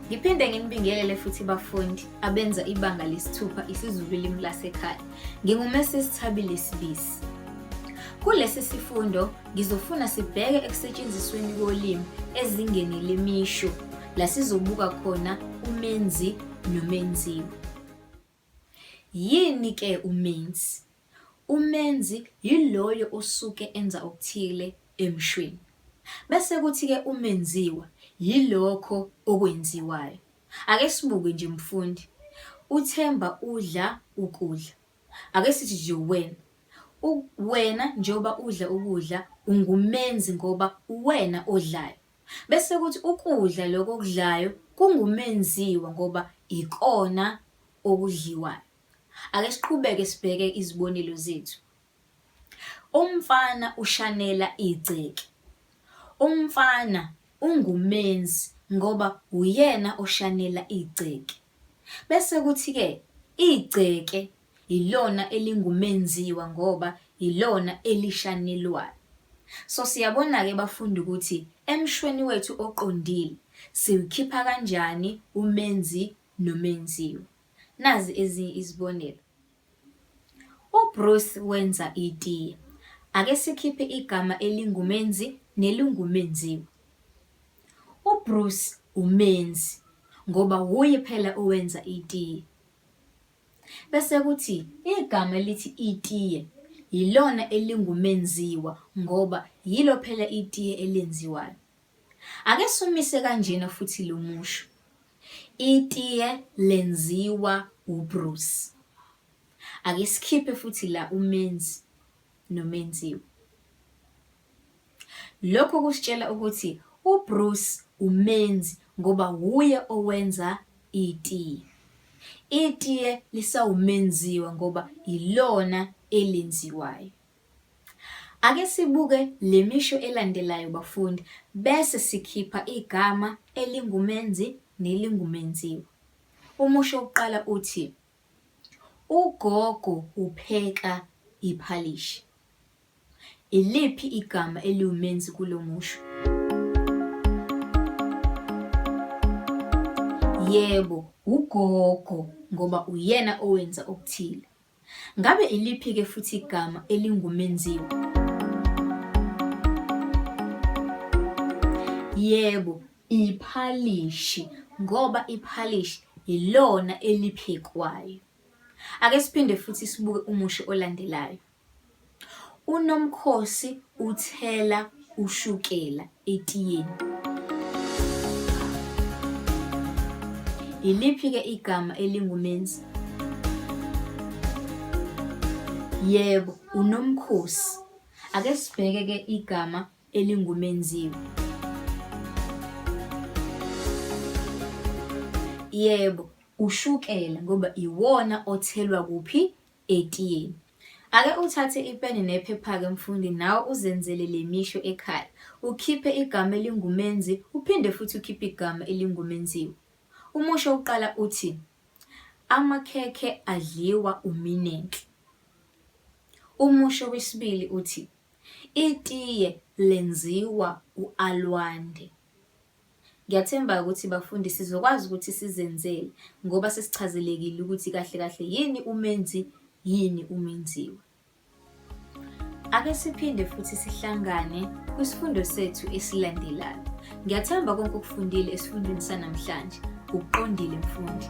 Ngiphinde nginibingelele futhi bafundi abenza ibanga lesithupha isiZulu ulimi lasekhaya. NginguMrs Thabile Sibisi. Kulesi sifundo ngizofuna sibheke ekusetshenzisweni kolimi ezingeni lemisho la sizobuka khona umenzi nomenziwa. Yini ke umenzi? Umenzi yiloyo osuke enza okuthile emshweni. Bese kuthi-ke umenziwa yilokho okwenziwayo. Ake sibuke nje mfundi. UThemba udla ukudla. Ake sithi nje uwena. Wena njengoba udla ukudla ungumenzi ngoba uwena odlayo. Bese kuthi ukudla lokho okudlayo kungumenziwa ngoba ikona okudliwayo. Ake siqhubeke sibheke izibonelo zethu. Umfana ushanela igceke. Umfana ungumenzi ngoba uyena oshanela igceke. Bese kuthi-ke igceke yilona elingumenziwa ngoba yilona elishanelwayo. So siyabona-ke bafundi ukuthi emshweni wethu oqondile siwukhipha kanjani umenzi nomenziwa. Nazi ezinye izibonelo. UBruce wenza itiye. Ake sikhiphe igama elingumenzi nelingumenziwa. UBruce umenzi ngoba wuye phela owenza itiye. Bese kuthi igama elithi itiye yilona elingumenziwa ngoba yilo phela itiye elenziwayo. Ake siwumise kanjena futhi lo musho. Itiye lenziwa uBruce. Ake sikhiphe futhi la umenzi nomenziwa. Lokho kusitshela ukuthi uBruce umenzi ngoba wuye owenza itiye. Itiye lisawumenziwa ngoba ilona elenziwayo. Ake sibuke le misho elandelayo bafundi bese sikhipha igama elingumenzi nelingumenziwa. Umusho wokuqala uthi, Ugogo upheka iphalishi. Iliphi igama eliwumenzi kulo musho? Yebo, ugogo ngoba uyena owenza okuthile. Ngabe iliphi-ke futhi igama elingumenziwa? Yebo, iphalishi ngoba iphalishi yilona eliphekwayo. Ake siphinde futhi sibuke umusho olandelayo. UNomkhosi uthela ushukela etiyeni. Yiliphi-ke igama elingumenzi? Yebo, uNomkhosi. Ake sibheke-ke igama elingumenziwa. Yebo, ushukela ngoba iwona othelwa kuphi? Etiyeni. Ake uthathe ipeni nephepha-ke mfundi nawe uzenzele le misho ekhaya. Ukhiphe igama elingumenzi uphinde futhi ukhiphe igama elingumenziwa. Umusho wokuqala uthi, Amakhekhe adliwa uMinenhle. Umusho wesibili uthi, Itiye lenziwa u-Alwande. Ngiyathemba ukuthi bafundi sizokwazi ukuthi sizenzele ngoba sesichazelekile ukuthi kahle kahle yini umenzi yini umenziwa. Ake siphinde futhi sihlangane kwisifundo sethu esilandelayo. Ngiyathemba konke okufundile esifundweni sanamhlanje ukuqondile mfundi.